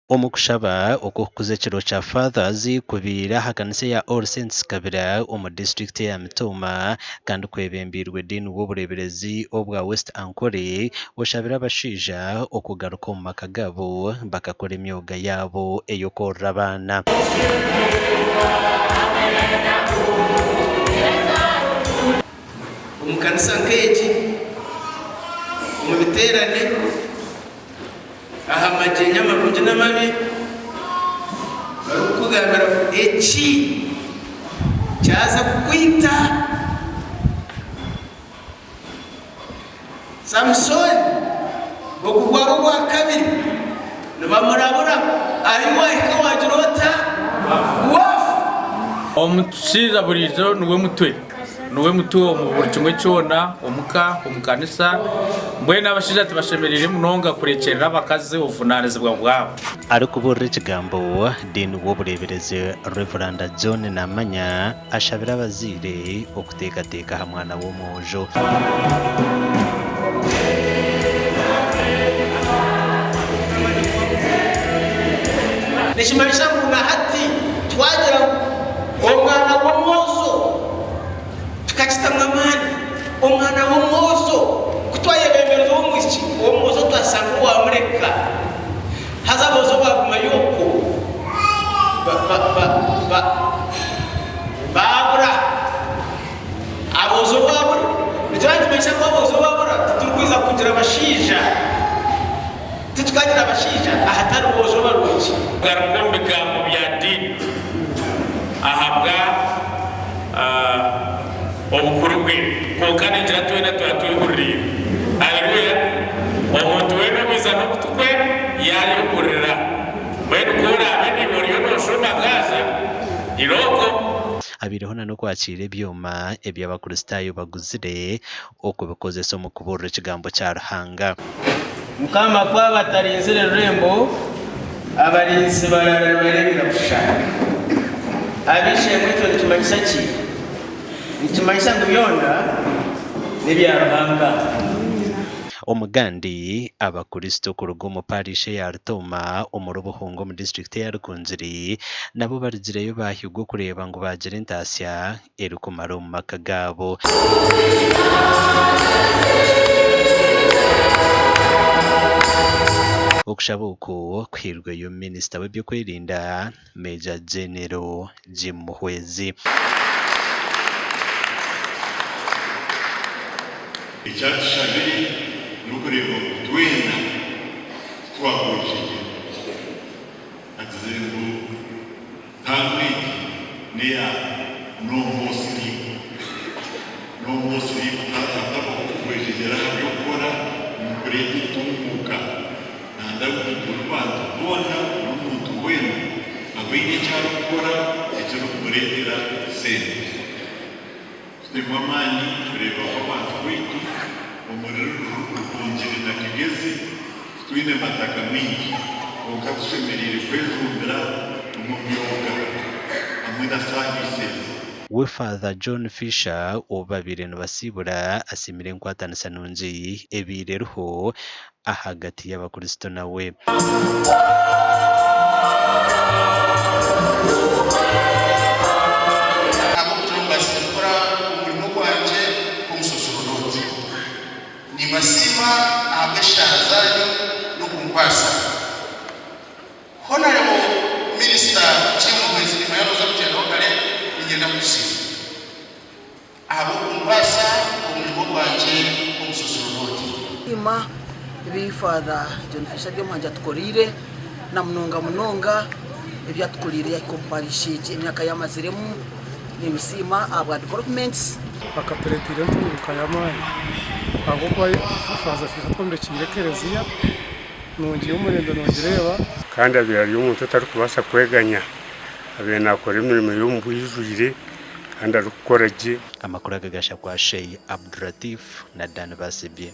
Omu kushaba okw'okukuza ekiro kya Fathers kubaire aha kanisa eya All Saints Kabira omu disiturikiti eya Mitooma kandi kwebembeirwe Dean w'obureeberezi obwa West Ankole oshabire abashaija okugaruka omu maka gaabo bakakora emyoga yaabo ey'okworora abaana. Omu kanisa nk'egi, omu biteerane, aha magyenyi amarungi n'amabi, barikukugambira ngu eki kyaza kukwita. Samusooni ogu gwaba ogwakabiri nibamurabura ahi waahika waagira ota? Waafa. Omushaija buriijo niwe mutwe. Niwe mutwe omu buri kimwe kyona, omuka, omu kanisa. Mbwenu abashaija tibashemereire munonga kurekyerera abakazi obuvunaanizibwa bwabo. Arikubuurira ekigambo, Dean w'obureeberezi Rev. John Namanya ashabire abazaire okuteekateeka aha mwana w'omwojo. Nikimanyisa ngu na hati twagira ngu Omwana w'omwojo tukakitamu amaani. Omwana w'omwojo ku twayebembereza ow'omwishiki, ow'omwojo twashanga owamureka. Haza aboojo baagumayo okwo baabura. Aboojo baabura. Nikyo nikimanyisa ngu aboojo baabura titurikwija kugira abashaija. Titukagira abashaija ahatari boojo barungi. Garuka omu bigambo bya diini ahabwa obukuru bwe, kwonka ningira twena twaba twehuririire. Haleluya! Omuntu weena obaiza n'okutu kwe yaayehurira. Mbwenu ku oraabe naiwe oriyo nooshoma Gaaza, irooko. Abaireho na n'okwakiira ebyoma ebi Abakristaayo baguzire okubikozesa omu kubuurira ekigambo kya Ruhanga. Mukama ku aba atarinzire rurembo, abarinzi baraara nibareebera busha. Ab'eishe-emwe ekyo nikimanyisa ki? Nikimanyisa ngu byona n'ebya Ruhanga. Omugandi, Abakristo kuruga omu parish eya Rutooma omuri Buhunga omu disiturikiti eya Rukungiri nabo barugireyo baahigwa okureeba ngu baagira entaasya erikumara omu maka gaabo. Okushaba oku kuhairweyo minisita w'eby'okwerinda, Major General Jim Muhwezi. Eki atushabire n'okureeba ngu twena titwagwejegyera. Agizire ngu Taamu egi n'eya No More Sleep. No More Sleep hatabaho kugwejegyera aha by'okukora nikureeta entunguuka. Nanda ngu buri bantu boona, buri muntu weena abe aine eki arikukora ekirikumureetera sente. Tutemu amaani kureeba ngu abantu baitu omuri Rukungiri na Kigezi titwine mataka maingi kwonka tushemereire kwejumbira omu myoga hamwe na services. We Father John Fisher ou babaire nibasiibura asiimire enkwatanisa nungi ebaire eriho ahagati y'Abakristo nawe. Ahabw'okugira ngu mbaasize kukora omurimo gwangye nk'omusosorodoti. Nimbasiima ahabw'eshaara zaanyu n'okunkwasa. Honarebo Minisita Jim Muhwezi nimanya nooza kugyendaho kare, niinyenda kukusiima. Ahabw'okunkwasa omurimo gwangye nk'omusosordooti. Nsiima ebi Father John Fisher Byomuhangi atukoreire na munonga munonga ebi atukoreire yahika omu parish egi emyaka ei amaziremu nimusiima ahabwa developments. Akatureteire entunguka y'amaani ahabw'okuba Father Fisher atwombekiire ekereziya nungi y'omurembe nogireeba. Kandi abaire ari omuntu otarikubaasa kweganya, abaire naakora emirimo ye omu bwijwire. Kandi arikukora gye. Amakuru aga gashakwa Sheikh Abdulatif na Dan Basibye.